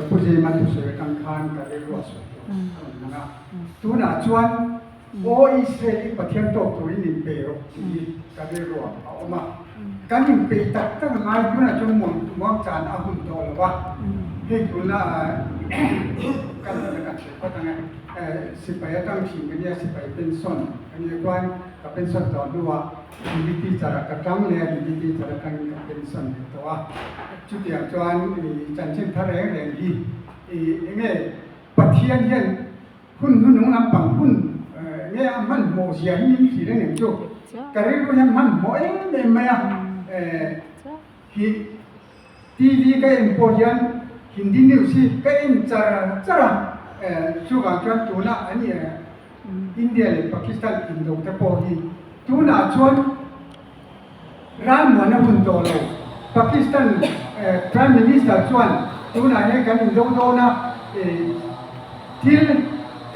Pu Zema thusawi atang khan ka rilru a sawi tawh a rawn lang a. Tunah chuan Aw Israel i Pathian tawk turin inpeih rawh tih hi ka rilru ah a awm a. Kan inpeih tak tak a ngai tunah chuan muang chan a hun tawh lo va. Hei tuna ka nihna ka hre phawt ang e. Sipai atang thin ka nia, sipai pension ka nia chuan ka pension tawh hnuah Hindi teacher ah ka tang leh a, Hindi teacher atangin ka pension leh tawh a. Chutiang chuan i chanchin thar reng reng hi i enge Pathian hian hun hnunung lampang hun enge a hmanhmawh zia hi min hrilh a nih chu. Ka rilru hian hmanhmawh em em mai a, hi TV ka en pawh hian Hindi news hi ka en char char a, chuvang chuan tuna an India leh Pakistan indo te pawh hi tunah chuan ralmuan a hun tawh lo. Pakistan Prime Minister chuan tunah hian kan indo dawn a, thil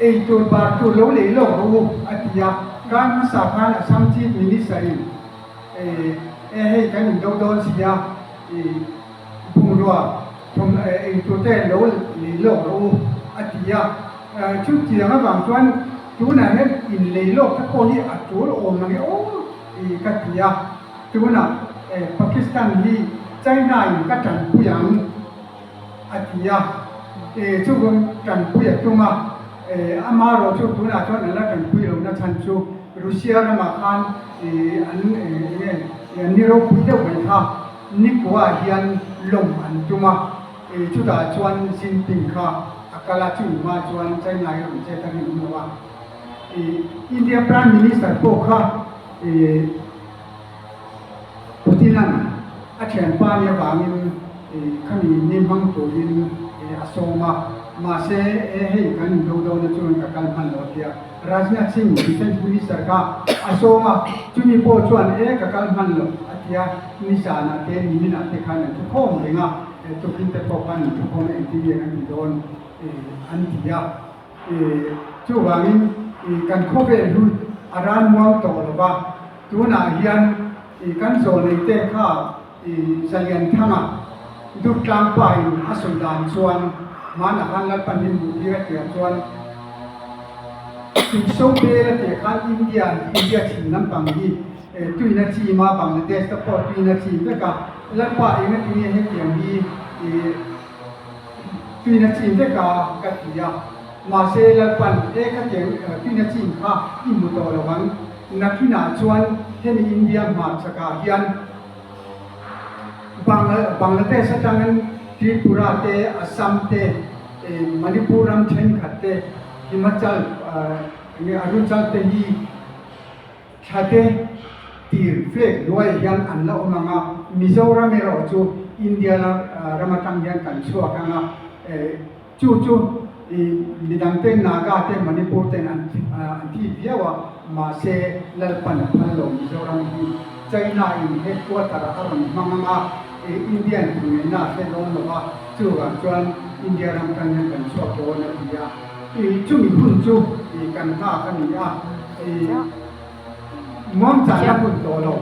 ei tur bar tur lo lei lawk rawh u a ti a, kar hmasa khan Assam Chief Minister in E hei kan indo dawn si a, i bungrua thawm eitur te lo lei lawk rawh u a ti a. Chutiang avang chuan tunah hian inlei lawk te pawh hi a tul awm ang e aw i ka ti a. Tunah Pakistan hi China in ka tanpui ang a ti a, chuvang tanpui a tum a. Amaherawh chu tunah chuan an la tanpui lohna chhan chu Russia ramah khan an enge an ni ropui deuh mai kha Nikua ah hian lawm an tum a, chutah chuan Jinping kha a kal a, chumi hma chuan China hi rawn chet a rin awm lo a. India Prime Minister pawh kha Putin-a'n a thianpa ni avangin khami ni hmang turin a sawm a, mahse hei kan indo dawn a chuan ka kal hman lo a tia. Rajnath Singh, Defence Minister kha a sawm a, chumi pawh chuan e ka kal hman lo a ti a, nizanah te niminah te khan an thukhawm reng a, tukin te pawh khan an thukhawm a engtin nge kan ti dawn an ti a. Chuvangin kan khawvel hi a ranmuang tawh lo va, tunah hian kan zawlnei te kha Zalianthanga Dutlangpa in a sawi dan chuan hmanah khan Lalpan min hmuh tir a tia chuan Tuiso bel a tia khan India India chhim lampang hi tuina chim a Bangladesh te pawh tuina chim vek a Lalpa eng a ti nge hetiang hi tuina chim vek a ka ti a mahse Lalpan e khatiang tuina chim kha i hmu tawh lo ang nakinah chuan hemi India hmarchakah hian Bangladesh atangin Tripura te, Assam te, Manipur ram thenkhat te, Himachal nge Arunachal te hi thla te tir flag hnuaiah hian an la awm ang a, Mizoram erawh chu India ram atang hian kan chhuak ang a. Chu chu i midang te Naga te Manipur ten an an thi viau a, mahse Lalpan a phal lo Mizoram hi China in headquarter ah a rawn hmang ang a, i Indian thungeina a hre dawn lo va, chuvang chuan India ram tan hian kan chhuak dawn a ti a, i chumi hun chu i kan nghak a ni a, i muangchang a hun tawh lo.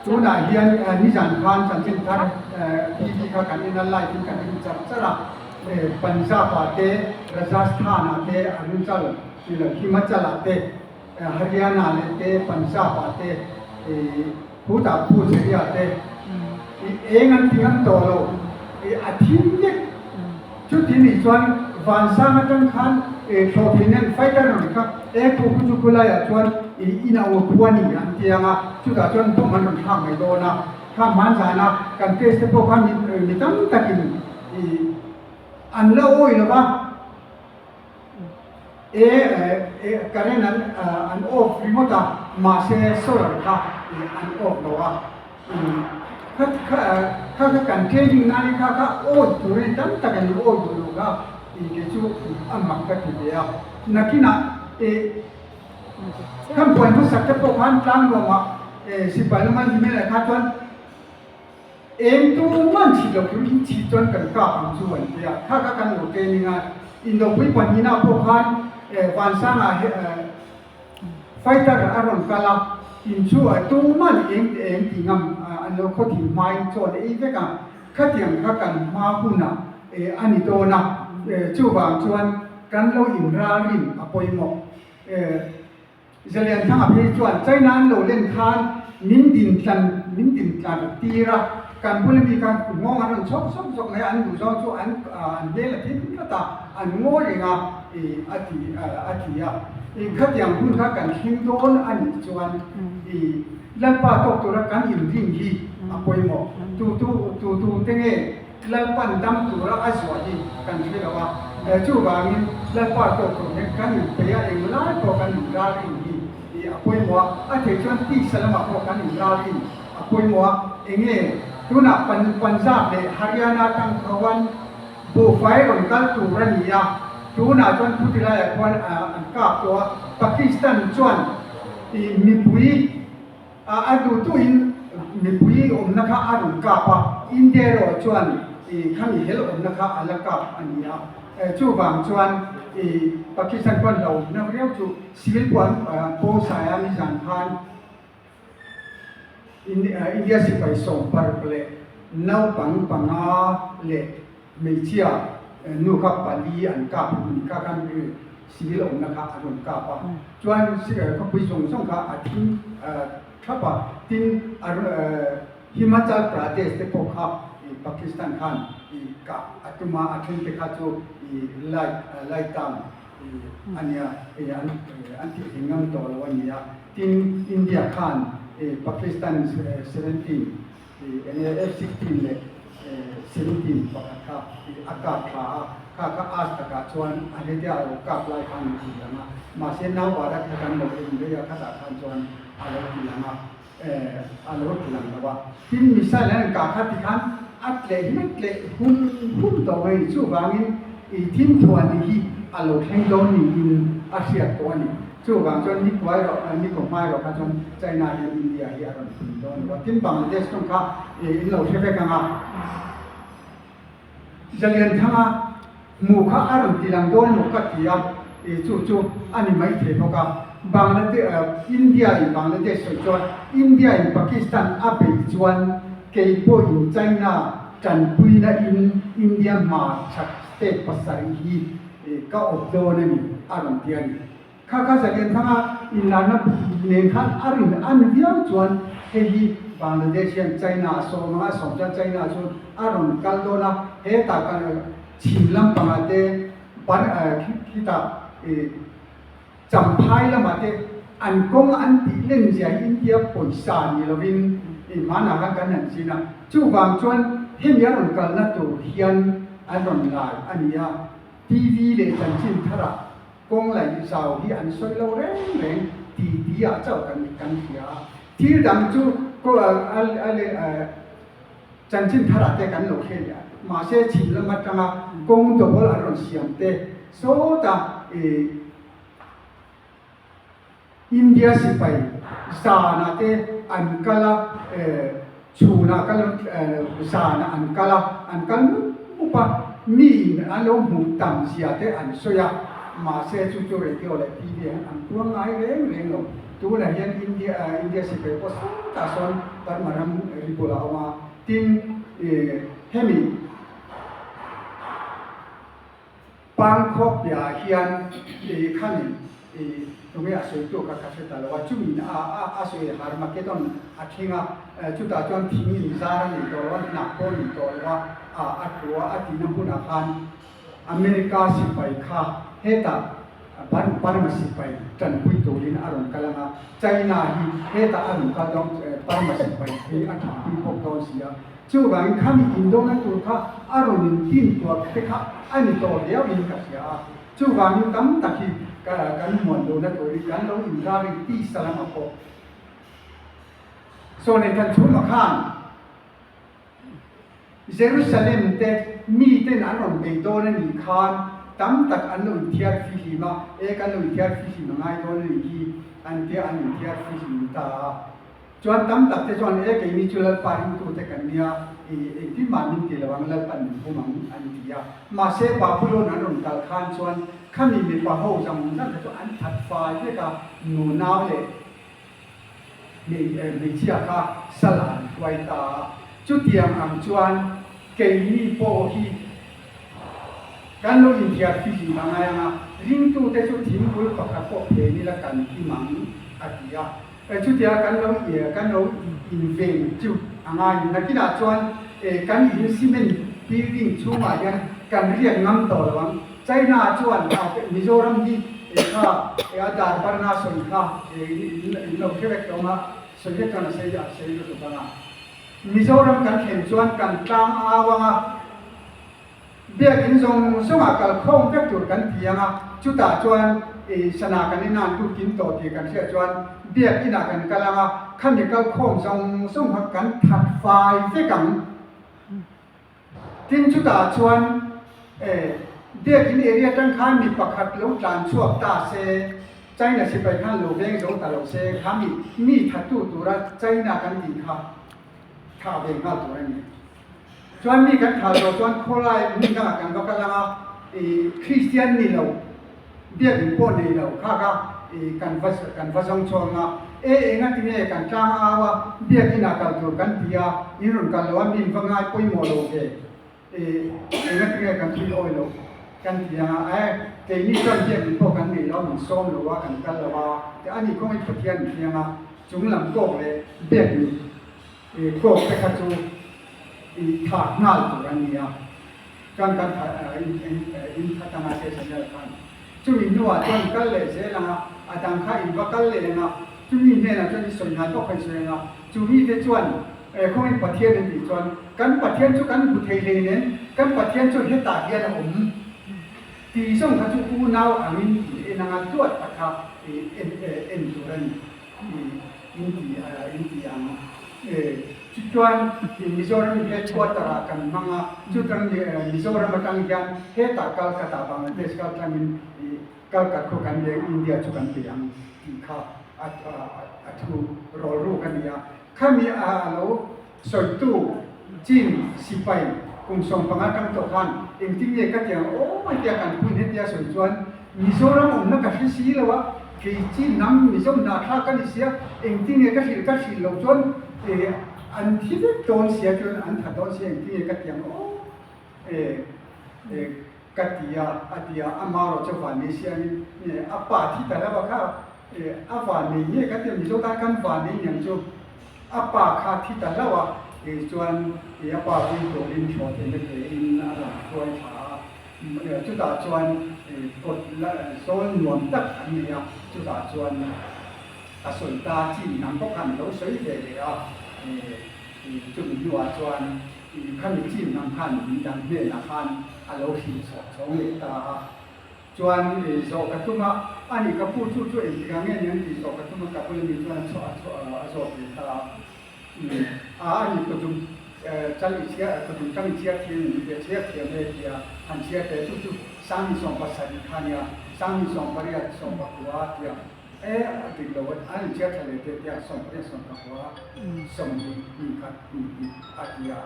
Tunah hian nizan khan chanchin thar TV kha kan en a, live in kan en char char a. Punjab ah te, Rajasthan ah te, Arunachal tih loh Himachal ah te, Haryana leh te, Punjab ah te, khutah Puducherry ah te i eng an ti ngam tawh lo, i a thim vek. Chuti nih chuan Vansang atang khan thlawhthei nen fighter rawn kha e khu khu chu khulai ah chuan i in a ur khu a ni an ti ang a, chutah chuan bomb an rawn thlak mai dawn a, kha hmanzana kan test te pawh kha mi tam takin I an la awi lo va, e current an an off ringawt a, mahse solar kha an off lo a. Kha kha kha kha kan training nan hi kha kha awi tur a ni, tam tak an awi duh lo kha i kei chu a mak ka ti ve a. Nakinah e kan buai hmasak te pawh khan tlangnuamah sipai lama himel ah kha chuan Eng tu man chhit lo tur in chhit chuan kan kap ang chu an ti a, kha kha kan lo training a, indopui pahnihna pawh khan Vansanga fighter a rawn kal a, In chu tuman eng eng ti ngam an lo khaw thim hmain chaw an ei vek a, khatiang kha kan hma hunah a ni dawn a, chuvang chuan kan lo inralrin a pawimawh. Zalianthanga phei chuan China an lo len khan min din tlan min din tlan tir a, kan bula mi khan nghawng an rawn chhawk zawk zawk mai a, an duh zawng chu an an hmel a thim tlat a, an ngawi reng a ih a ti a ti a. Ih khatiang hun kha kan thleng dawn a nih chuan ih Lalpa tawk tura kan inrin hi a pawimawh. Tu tu tu tu te nge Lalpan dam tura a zuah hi kan hre lo a, chuvangin Lalpa tawk tur hian kan inpeih a, englai pawh kan inralrin hi i a pawimawh a, a theih chuan tisa lamah pawh kan inralrin a pawimawh a, enge tunah Punjab leh Haryana atang khawan buhfai rawn kal tur a ni a, tunah chuan Phutilaiah khuan an kap tawh a, Pakistan chuan i mipui A duhtuin mipui awmna kha a rawn kap a, India erawh chuan i khami hel awmna kha a la kap a ni a. Chuvang chuan i Pakistan pawn hlauhawmna viau chu civil pawh an pawngsai a, nizan khan India sipai 16 leh naupang panga leh Hmeichhia nu kha pali an kap a ni kha khan civil awmna kha a rawn kap a, chuan khawpui zawng zawng kha a thim thap a, tin Himachal Pradesh te pawh kha Pakistan khan kah a tum a, a then te kha chu light light down a nia an tih thei ngam tawh lo a ni a, tin India khan Pakistan 17 Enge F-16 leh 17 pakhat kha a kap tha a, kha kha as takah chuan a hetia a lo kap lai khan a ti lang a, mahse Naubara kha kan lo en rei a khatah khan chuan a lo ti lang a, a lo ti lang lo a. Tin missile an kah kha tikhan a tleh hi a tleh hum hum tawh mai ni, chuvangin i thimthuah ni hi a lo thleng dawn niin a hriat tawh a ni. Chuvang chuan ni kuai rawh, ni kaw hmai rawh kha chuan China hian India hi a rawn pui dawn lo a, tin Bangladesh tawng kha in lo hre vek ang a. Zalianthanga hmuh kha a rawn ti lang dawn maw ka ti a, chu chu a ni mai thei bawk a. Bangladesh, India in Bangladesh sawi chuan India in Pakistan a beih chuan kei pawhin China tanpuina in India hmarchhak state pasarih hi ka awp dawn a ni, a rawn ti a ni. Kha kha Zalianthanga inlarna nen khan a rin a ni viau chuan hei hi Bangladesh hian China a sawm ang a, a sawm chuan China chu a rawn kal dawn a, hetah kan chhim lampangah te ban khitah Champhai lamah te an kawng an tih len zia hi India pawisa ni lovin hmanah khan kan han chin a, chuvang chuan hemi a rawn kalna tur hian an rawn lai a ni a. TV leh chanchin tharah kawng laih zau hi an sawi lo reng reng ti ti ah chauh kan kan hria a. Thil dang chu chanchin tharah te kan lo hre leh a, mahse chhim lam atanga kawng double an rawn siam te sawta ih India sipai zanah te an kal a, chhunah kal zanah an kal a, an kal mup mup a, mi in an lo hmuh tam zia te an sawi a, mahse chu chu radio leh TV ah hian an puang ngai reng reng lo. Tunah hian India India sipai pawh sawtah sawn Burma ram ri bulah a awm a, tin hemi Pangkhawk piahah hian i khanin i tunge a sawi tu kha ka hre ta lo a, chumin a a a sawi Harmageddon a thleng a, chutah chuan thing in zar a nei tawh lo a, hnah pawh a nei tawh lo a, a a tlu a, a tihna hmunah khan America sipai kha hetah Burma sipai tanpui turin a rawn kal ang a, China hi hetah a rawn kal dawn Burma sipai hi a tanpui bawk dawn si a. Chuvangin khami indona tur kha a rawn intin tuah te kha a ni tawh viau in ka hria a, chuvangin tam tak hi kan muan lohna turin kan lo inrarin tisa lamah pawh sawnei kan chhumah khan Jerusalem te miten an rawn bei dawn a nih khan tam tak an lo inthiar fihlim a, e kan lo inthiar fihlim a ngai dawn a nih hi an tia an inthiar fihlim ta a. Chuan tam tak te chuan e keini chu Lalpa ringtute kan nia i engtin mah min ti lo ang Lalpan min hum ang an ti a. Mahse Babulon an rawn kal khan chuan khami mipa ho zawng zawng kha chu an that fai vek a, nunau leh hmeichhia kha sal ah an hruai ta a. Chutiang ang chuan keini pawh hi kan lo inthiar fihlim a ngai ang a, ringtute chu thingpul pakhat pawh phen ila kan him ang, a ti a. Chutia kan lo kan lo inven chu a ngai. Nakinah chuan kan in cement building chhungah hian kan riak ngam tawh lo ang. China chuan Mizoram hi kha a dar barna sawi kha in lo hre vek tawh ang a, sawi vek chuan a sei a sei lutuk ang a. Mizoram kan thlen chuan kan tlang au ang a, Biakin zawng zawngah kal khawm vek tur kan ti ang a, chutah chuan sana kan inan lut kim tawh tih kan hriat chuan Biakinah kan kal ang a, khami kal khawm zawng zawng kha kan that fai vek ang. Tin chutah chuan Biakin area atang khan mi pakhat lo tlan chhuak ta se, China sipai khan lo veng zo ta lo se, khami mi thattu tura China kan tih kha thah ve nghal tur a ni. Chuan mi kan thah zawh chuan khawlai hmun dangah kan va kal ang a, Kristian ni lo, biakinn pawh nei lo kha kha kan va kan va zawng chhuak ang a, e enga tinge kan tlang au a, biakinah kal tur kan ti a, in rawn kal lo a, min va ngai pawimawh lo ve, enga tinge kan thui awi lo kan ti ang a, e keini chuan biakinn pawh kan nei lo a, min sawm lo a, kan kal lo a, ani kawngin Pathian in thiang a, chunglam kawk leh biakinn Kawk te kha chu i thah nghal tur a ni a, chuan kan thah in that anga se Samuel khan chumi hnuah chuan kal leh zel anga a dang kha in va kal leh anga chumi hnenah chuan i sawi ngai bawk kha i sawi anga chumi te chuan khawngin Pathian an tih chuan kan Pathian chu kan hmu thei hlei nen kan Pathian chu hetah hian a awm tih zawng kha chu unau angin i en anga duat tak kha i en tur a ni. In ti in ti ang. Chuan Mizoram headquarter ah kan hmang a, chutang Mizoram atang hian hetah Calcutta Bangladesh kal tlangin Calcutta khu kan leng India chu kan pe ang tih kha a thu rawlruk a ni a. Khami a lo Sawitu, Chin sipai kum 15 tang tawh khan engtin nge ka ti ang aw hetia kan phun hetia sawi chuan Mizoram awmna ka hre si lo a, kei Chin hnam Mizo hnahthlak ka ni sia, engtin nge ka hrilh ka hrilh loh chuan an thi vek dawn sia chuan an tha dawn sia engtin nge ka ti ang aw ka ti a a ti a, amarawh chu van ni siangin a pa thi ta lo a kha a van nei nge ka ti a Mizo tan kan van nei niang chu. A pa kha thi ta hlauh a, kei chuan i a pa vui turin thlawh theihna tein a rawn hruai thla a. Chutah chuan kawt zawl nuam tak an nei a, chutah chuan a sawi ta chin hnam bawk khan a lo sawi ve leh a. Chumi hnuah chuan khami chin hnam khan midang hnenah khan a lo hrilh chhawk chhawng leh ta a. Chuan zawh ka tum a, ani ka pu chu chu engtik ah nge ni an tih zawh ka tum a, ka bula mi chuan a chhuah a chhuah a zawt ve ta a, a ani kutum chal i chhiar kutum tang i chhiar thiam em tia chhiar thiam e tia han chhiar teh chu chu Sangni 70 kha nia Sangni 18 19 tia e a dik lo a an inchhiar tha leh teh tia 18 19 20 hnih hnih a tia.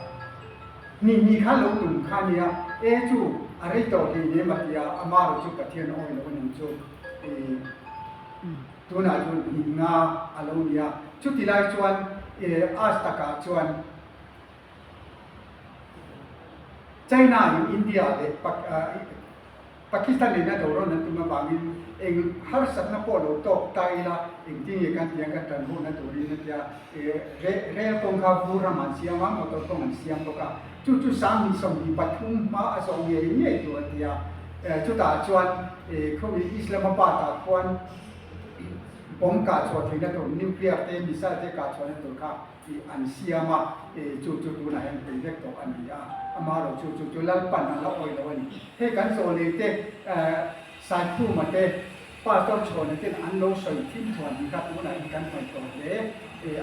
Ni ni kha lo tum kha nia, e chu a rei tawh hlei nem a tia, ama erawh chu Pathian a awih lo a ning chu i tunah chuan hnih nga a lo nia. Chuti lai chuan e as takah chuan China in India leh Pakistan nena do rawn an tum avangin eng harsatna pawh lo tawk ta ila engtin nge kan tiang kan tan hawhna turin a tia rel kawng kha vur ram an siam a, motor kawng an siam bawk a, chu chu 2023 hma a zawh ngei ngei tur a tia, chutah chuan khawi Islamabad ah khuan bomb kah chhuah theihna tur nuclear te missile te kah chhuahna tur kha tih an siam a, chu chu tunah hian peih vek tawh a ni a, amaherawh chu chu chu Lalpan a la awih lo a ni. Hei kan zawlei te Saikhuma te Pastor Chhawna ten an lo sawi thim thuan hi kha tunah hian kan hnaih tawh hle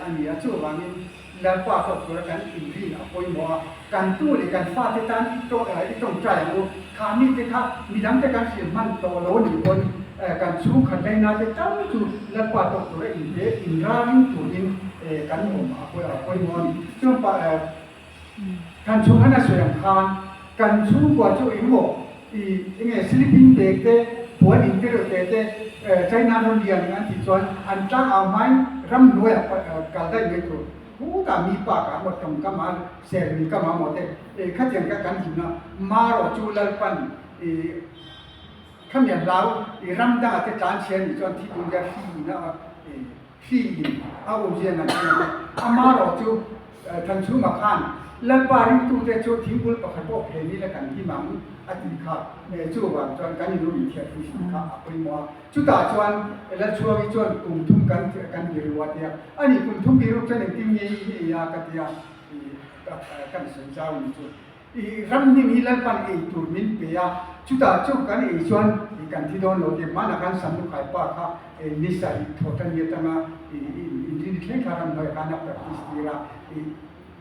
a ni a, chuvangin Lalpa tawk tura kan inrin a pawimawh a, kan tu leh kan fate tan i tawngtai ang u, kha mite kha midangte kan hrilh hman tawh lo a nih pawn kan chhungkhat laina te tal chu Lalpa tawk tura inpe inraring turin kan awm a pawimawh a ni. Chuan pa kan chhungkhat a sawi ang khan kan chhungkua chu engmaw i enge sleeping bag te Puan in te reuh te te China rawn lian an tih chuan an tlang au hmain ramhnuaiah kal daih mai tur. Hutah mi pa ka maw tawngkam a sermi kam a maw te khatiang kha kan himna marawh chu Lalpan i khami a hlau i ram dangah te tlan chhia nih chuan thi tur hian hri in a hri in a awmzia ngan thung a. Amarawh chu Thanchhuma khan Lalpa ringtute chu thingkul pakhat pawh phen ila kan him ang a tih kha chuvang chuan kan inru inthiarfui hrim kha a pawimawh a. Chutah chuan Lalchhuangi chuan kum thum kan kan biru a tia. Ani kum thum biruk chuan engtin nge i ei a ka tia kan sawi zau ni chu. I ram hnim hi Lalpan ei tur min pe a, chutah chu kan ei chuan i kan thi dawn lo tih hmanah khan Samlukhai pa kha ni sarih thawhṭani atanga i inrin thleng kha ramhnuaiah khan a practice tir a, i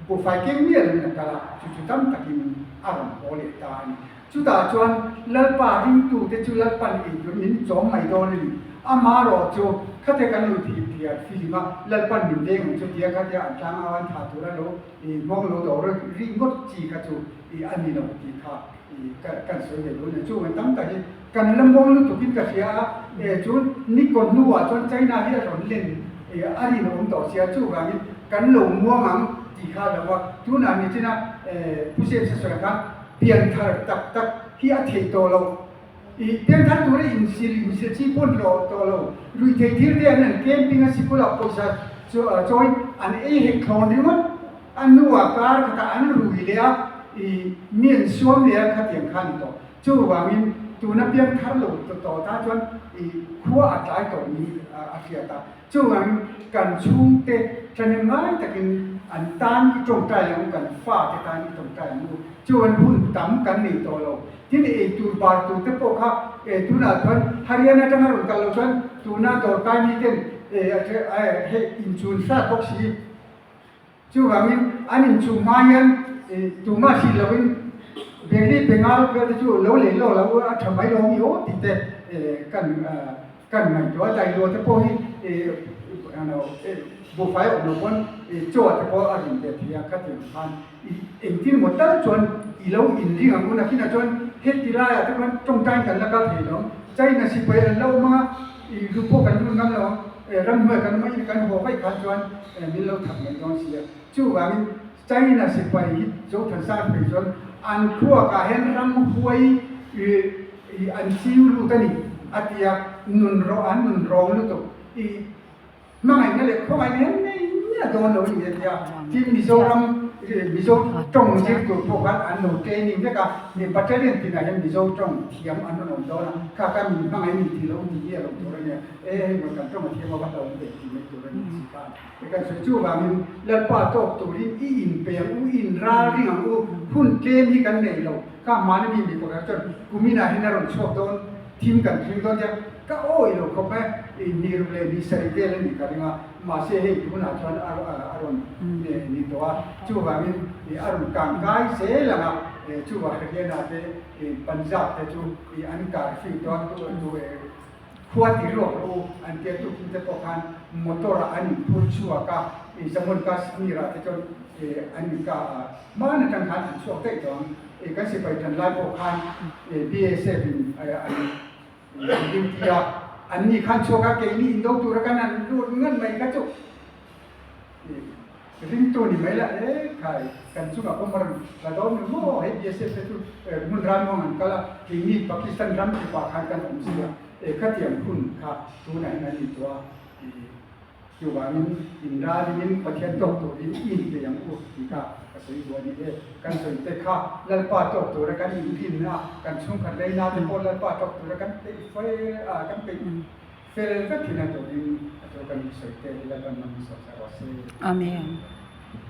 buhfai keng miah loin a kal a, chu chu tam takin a rawn haw leh ta a ni. Chutah chuan Lalpa ringtute chu Lalpan ei tur min chawm mai dawn a ni. Amaherawh chu khatia kan lo thih tih a fihlim a, Lalpan min veng ang chu tia khatia an tlang au an thah tur a lo I hmawng lo dawr rih ngawt chi kha chu i a ni lo tih kha i kan sawi ve dawn a ni. Chuvang tam tak hi kan la mawng lutuk in ka hria a, e chu Nikon hnuah chuan China hi a rawn len e a rinawm tawh sia chuvangin kan lo muang ang tih kha a lo a. Tunah ni china e Pu James a sawi ang khan pianthar tak tak hi a theih tawh loh. I pianthar tura insil insil chi pawn hlawh tawh lo. Ruihtheih thil te an an camping a sikula pawisa chawi an ei hek thlawn ringawt. A hnuah kar khatah an rui leh a, i mi an suam leh a khatiang kha a ni tawh. Chuvangin tuna pianthar lo tawh tan chuan i khua a tlai tawh niin a hriat a. Chuvangin kan chhungte thahnem ngai takin an tan i tawngtai ang u, kan fate tan i tawngtai ang u. Chuan hun tam kan nei tawh lo. Tin eitur bar tur te pawh kha e tunah chuan Haryana atanga rawn kal lo chuan tuna dawrkai miten e hei inchun hrat bawk si. Chuvangin an inchung hma hian tumah hrilh loin Bengali Bengal vel te chu lo lei lawk lo a tha mai lo mi aw tih te kan kan ngaihtuah a, dailo te pawh hi buhfai awm lo pawn chaw te pawh a rin ve thei a khatiang khan engtin maw tal chuan i lo inring ang u nakinah chuan heti laiah te khuan tawngtain kan la kal thei lo ang China sipai an la awm anga i lu pawh kan lut ngam lo ang ramhnuai kan awm a in kan haw vaih khan chuan min lo thak mai dawn si a chuvangin China sipai hi Zothansang phei chuan an khuakah hian ramhuai i an chiu lut a ni a ti a nun rawh an nun rawng lutuk i Hmangaihna leh khawngaihna hian nei miah dawn lo a ni a tia. Tin, Mizoram Mizo tawng zir tur pawh khan an lo training vek a, mi battalion tinah hian Mizo tawng thiam an rawn awm dawn a, kha kha min hmangaih min tih lo ni miah lo tur a nia, e hei maw kan tawng a thiam a va hlauhawm ve tih mai tur a ni si khan. He kan sawi chuvangin Lalpa tawk turin i inpe ang u, i inral ring ang u, hun tlem hi kan nei lo. Kha hmana mi mi pakhat chuan kuminah hian a rawn chhuak dawn, thim kan thling dawn tia, Ka awi lo khawp e, i ni ruk leh ni sarih vel a nih ka ring a, mahse hei tunah chuan a rawn ni tawh a, chuvangin a rawn kang kai zel ang a, chuvang Haryana te Punjab te chu an curfew tawh a, khua ti ruak rawh u an tia tukin te pawh khan motor ah an inphur chhuak a, Jammu and Kashmir ah te chuan an inka hman atang khan an chhuak daih tawh ang, kan sipai tan lai pawh khan BSF in an Duty a, an ni khan chhuak a, keini indo tura kan han lut ngan mai kha chu ringtu ni mai la, e khai kan chungah pawh maran la dawn ni maw, hei BSF te chu hmun ram hawng an kal a, keini Pakistan ram kipah khan kan awm si a, e khatiang hun kha tunah hian an ni tawh a. Chuvangin inralingin Pathian tawk turin i inpeih ang u tih kha ka sawi duh a ni e. Kan sawi te kha Lalpa tawk tura kan inrin a, kan chhungkhat leina te pawh Lalpa tawk tura kan peih fel a, kan peih fel vek thin a turin a chu kan sawi te hi Lalpan hmangin sawi sa rawh se. Amen.